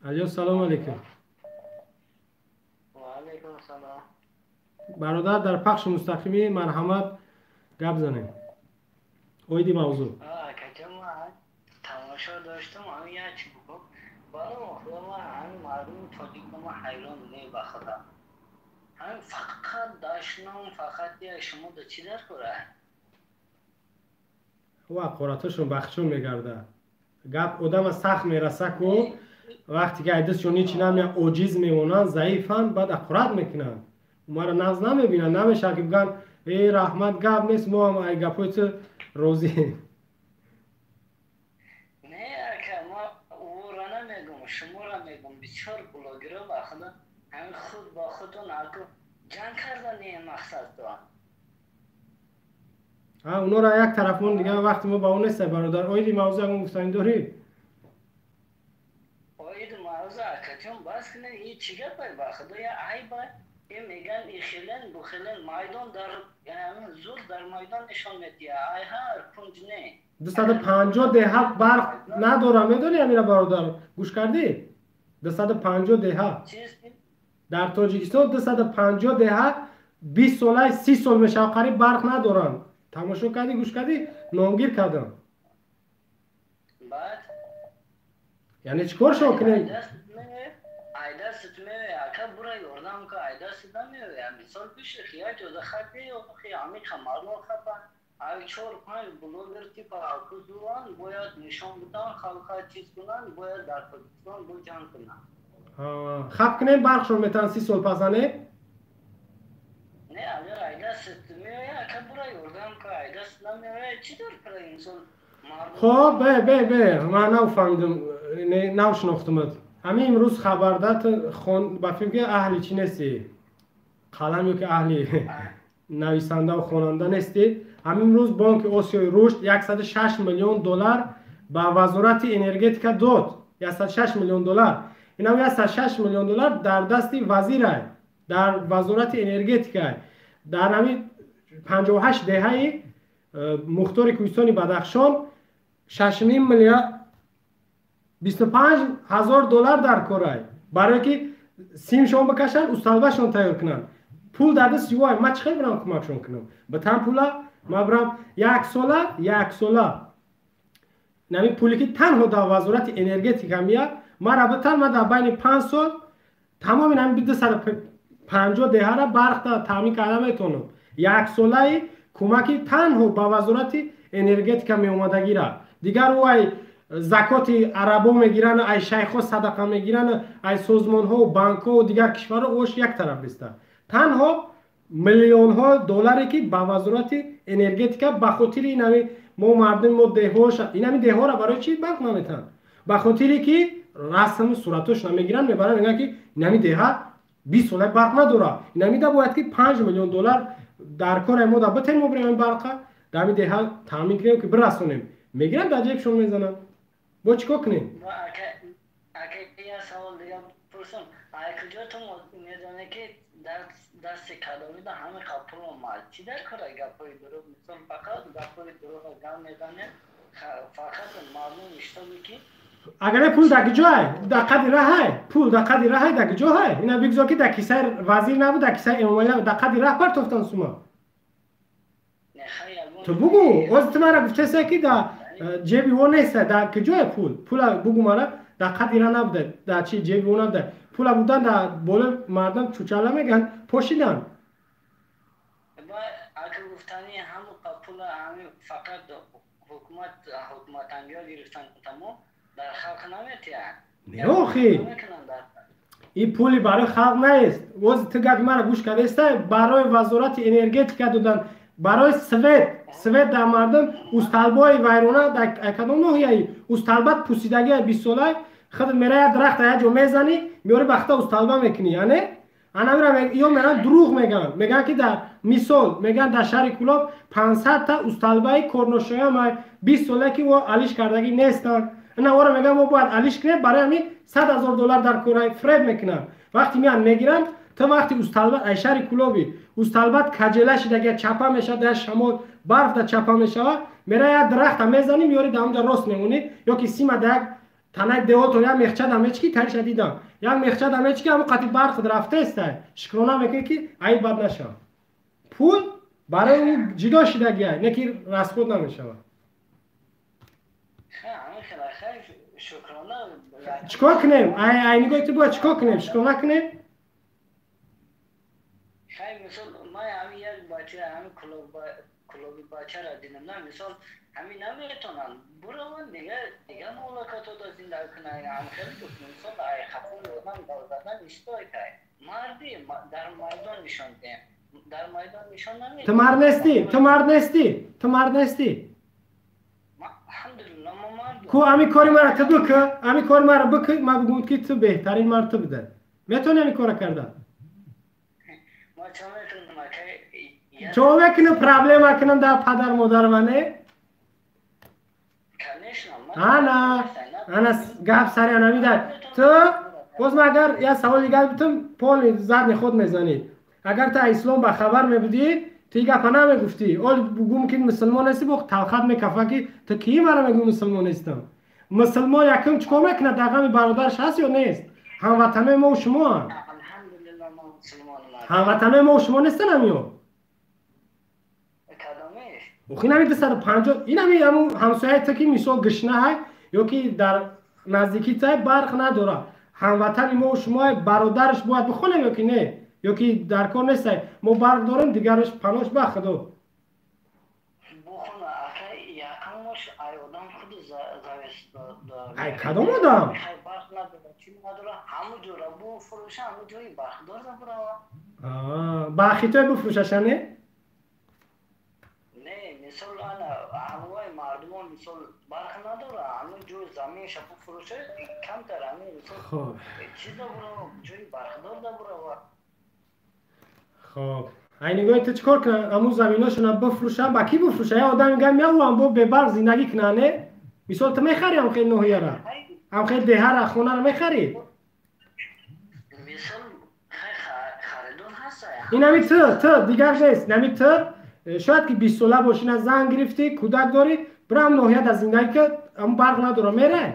Алё, салом алейкум. Ва алейкум салом. Бародар, дар пахши мустақимӣ, марҳамат, гап занем оиди мавзӯъ. Тамошо доштам, ҳамин як чи бугум. Баром худо, ман ҳамин мардуми тоҷик ма ҳайрон не, ба худо. Ҳамин фақат дашном, фақат як шумо да чӣ дар кора? Ва ҳақоратошон бахшон мегардад. Гап одама сахт мераса ку, вақте ки айдасшон ҳечи намея, оҷиз мемонанд, заифанд, баъд ҳақорат мекунанд. Мара нағз намебинанд, намешавад ки бигӯянд: «Э, раҳмат, гап нест, мо ҳам ай гапҳои ту розием». Не, ака, ма ӯро намегум, шуморо мегум. Бисёр блогеро, ба худо, ҳамин худ бо худтон аку ҷанг кардан не мақсад дорам. Онора як тарафмон, дигар вақти мо ба он нест. Бародар, оиди мавзӯъ ягон гуфтанӣ дорӣ? Оиди мавзӯъ, акаҷон, бас кунед, и чӣ гапай, ба худо, я айба. И меган ихелен бухелен, майдон дар зур дар майдон нишон медиҳа, ай ҳар кунҷ не. 250 деҳа барқ надорам, медонӣ амира, бародар? Гӯш кардӣ? 250 деҳа дар Тоҷикистон, 250 деҳа 20 солаи, 30 сол мешавад, қариб барқ надоранд. Тамошо кардӣ, гӯш кардӣ, номгир кардам. Баъд? Яъне чӣ кор шумо кунем? Айдастат меоя, ака, бура ёрдам ка, айдастат намеоя. Мисол, биши як ҷода хапе, ҳамиқа мардум хапа, ай чор панҷ блогер типа акузуан бояд нишон бидан, халқа чиз кунанд, бояд дар Тоҷикистон бу ҷанг кунанд. Хап кунем, барқшон метавон 30 сол пасане? Не, агар айдастат меоя, ака, бура ёрдам ка, айдастат намеоя, чӣ дар кара инсон? Хоб, бе бе бе, ман нав фаҳмидам, нав шинохтумат. Ҳамин имрӯз хабардат ба фикр ки аҳли чӣ нестӣ, қалам ё ки аҳли нависандаву хонанда нестӣ. Ҳамин имрӯз Бонки Осиёи Рушд 106 миллион доллар ба Вазорати энергетика дод. 106 миллион доллар. Инам 106 миллион доллар дар дасти вазирай, дар Вазорати энергетика. Дар ҳамин 58 деҳаи мухтори кӯҳистони Бадахшон 6,5 миллиард 25 ҳазор доллар дар корай, барое ки симшон бикашанд, усталбашон тайёр кунанд. Пул дар даст юай, ман чӣ хел бирам кӯмакшон кунам? Ба тан пула ман бирам як сола, як сола нами пуле ки танҳо дар Вазорати энергетика меяд, мара битан, ман дар байни 5 сол тамоми нами 250 деҳара барқ таъмин карда метавонам. Як солаи кӯмаки танҳо ба Вазорати энергетика меомадагира. Дигар ӯ закоти арабо мегиранд, ай шайхҳо садақа мегиранд, ай созмонҳо, банкҳо, дигар кишварҳо, ош як тараф биста. Танҳо миллионҳо долларе ки ба Вазорати энергетика ба хотири инами мо мардуми мо деҳоша, инами деҳора барои чӣ барқ наметаҳанд? Ба хотире ки расму суратош намегиранд, мебаранд, мегӯянд ки инами деҳа 20 сола барқ надорад, инамида бояд ки 5 миллион доллар дар кори мо да битем, мо бирем барқа дар ҳами деҳа таъмин кунем ки бирасонем. Мегиранд, дар ҷебшон мезананд. Бо чӣ кор кунем? Ака, савол дига пурсам: ай куҷо ту медонӣ ки дасти кадомида ҳами пул омад? Чӣ дар кора гапҳои дурӯғ? Мисол, фақат гапҳои дурӯғ гап мезанед, фақат мардум иштобе ки Агар пул дар куҷоай? Дар қади раҳай? Пул дар қади раҳай, дар куҷоҳай? Ина бигзор ки дар кисаи вазир набуд, дар кисаи Эмомалӣ набуд, дар қади раҳ партофтан сума. Ту бугӯ, ҳозир ту мара гуфтеса ки дар ҷеби ӯ неста, дар куҷое пул? Пула бугӯ мара, дар қади ра набуда, дар чи ҷеби ӯ набуда. Пула будан дар болои мардум чучала мегӯянд, пошидан. Ака, гуфтани ҳамн пула ҳами фақат ҳукумат, ҳукуматангиҳо гирифтан, тамом, дар халқ наметиҳанд. Не, охи, ин пули барои халқ нест. Ози ту гапи мара гӯш кардаеста? Барои Вазорати энергетика додан, барои свет. Свет дар мардум усталбои вайрона, дар кадом ноҳияи усталбат пусидагии 20 солай. Худ мера як дарахта як ҷо мезанӣ, меёри, бахта усталба мекунӣ. Яъне анамира ё меран дурӯғ мегӯянд, мегӯянд ки дар мисол мегӯянд, дар шаҳри Кӯлоб 500-та усталбаи корношоям 20 сола ки о алиш кардагӣ нестанд. Ина ора мегӯянд, мо бояд алиш кунем, барои ҳамин 100 000 доллар дар кораи. Фреб мекунанд. Вақте меянд, мегиранд. Ту вақти усталба ай шаҳри Кӯлоби усталбат каҷела шидаги, чапа мешавад, дар шамол барф да чапа мешавад, мера як дарахта мезанӣ, меёри, дар онҷа рост мемонӣ ё ки сима дар як Танаи деҳотон як мехча дамечки тариша дидам. Як мехча дамечки ҳамун қати барқ рафтаестай. Шукрона мекунӣ ки айб бад нашав. Пул барои ӯ ҷидо шидагия, не ки расход намешавад. Чикор кунем? Ай нигоҳи ту бояд чикор кунем? Шукрона кунем? Хай, мисол, ман ҳамин як бача, ҳамин клуби бачаро дидам, на, мисол, ҳамин наметонанд бураванд, дига мамлакатода зиндагӣ кунанд, ҳам хеле мисол, ай хафои одам гап задан истоикай. Марди дар майдон нишон диҳем. Дар майдон нишон намедиҳем. Ту мард нестӣ, ту мард нестӣ, ту мард нестӣ. Алҳамдулиллоҳ, ман мардум. Ку ҳамин кори мара ту бикӯ, ҳамин кори мара бикӯ, ман бигӯям ки ту беҳтарин мард ту буда. Метавонӣ ҳамин кора кардан? Чо мекунам, проблема кунам дар падар модар мане? Ана, ана гап сари анамида. Ту боз ман агар як савол дигар битум, полный задний ход мезанӣ. Агар ту ислом ба хабар мебудӣ, ту ин гапа намегуфтӣ. Ол бугум ки мусулмон нестӣ, бо талхат мекафа ки ту кӣ мара мегӯ мусулмон нестам. Мусулмон якум чикор мекунад? Дар ғами бародараш ҳаст ё нест? Ҳамватанои мо шумоанд. Ҳамватанои мо шумо нестанд ҳамиё? Охи инами 250, инами ҳамун ҳамсояи ту ки мисол гишнаҳай ё ки дар наздикии тай барқ надорад. Ҳамватани мо шумо бародараш бояд бихонем ё ки не? Ё ки дар кор нестай? Мо барқ дорем, дигараш панош ба худо. Ай кадом одам? Ба хитой бифурӯшаша не? Не, мисол ана ҳамвай мардумон мисол барқ надора, ҳамун ҷой заминша бифурӯша, камтар ҳамин мисол чиза бурава, ҷои барқдор да бурава. Хоб, ай нигоҳи ту чикор кунам? Ҳамун заминошона бифурӯшам, ба кӣ бифурӯша? Я одам мегӯяд, меовам бо бебарқ зиндагӣ кунам, не? Мисол ту мехарӣ ҳам хел ноҳияра? Ҳам хел деҳара, хонара мехарӣ? Мисол харидор ҳаст. Инами ту, ту дигар нест, инами ту шояд ки 20 сола бошӣ, на зан гирифтӣ, кӯдак дорӣ, бирам ноҳия дар зиндагӣ ки ҳамун барқ надора, мерай?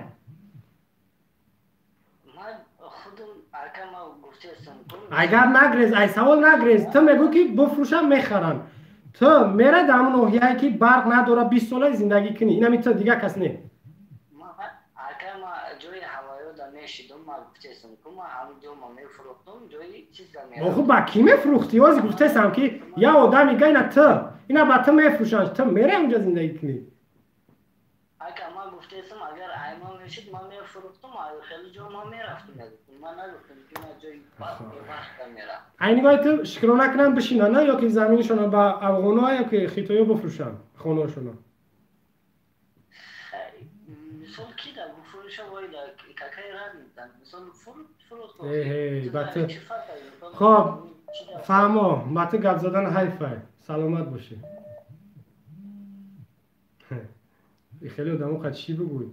Ай гап нагрез, ай савол нагрез. Ту мегӯ ки бифурӯшам, мехаранд. Ту мерай дар ҳамун ноҳияе ки барқ надора, 20 сола зиндагӣ кунӣ. Инами ту, дигар кас не. Оху ба кӣ мефурӯхтӣ? Ози гуфтесам ки я одам мега ина ту, ина ба ту мефурӯшанд, ту мерай онҷа зиндагӣ кунӣ. Ака, ман гуфтесам, агар аймон мешид, ман мефурӯхтам, хеле ҷо ман мерафтам. Ман нагуфтам ки ман ҷои барқ мерам. Ай нигоҳи ту шукрона кунам бишинанд, ё ки заминашонро ба афғонҳо ё ки хитоиҳо бифурӯшанд хонаҳошонро? Мисол ки да бифурӯша, вой да какая разница? Мисол фурӯхт. Э, ба ту. Хоб, фаҳмо, ба ту гап задан ҳайфай. Саломат бошӣ. Хеле одамо қад чӣ бигӯй?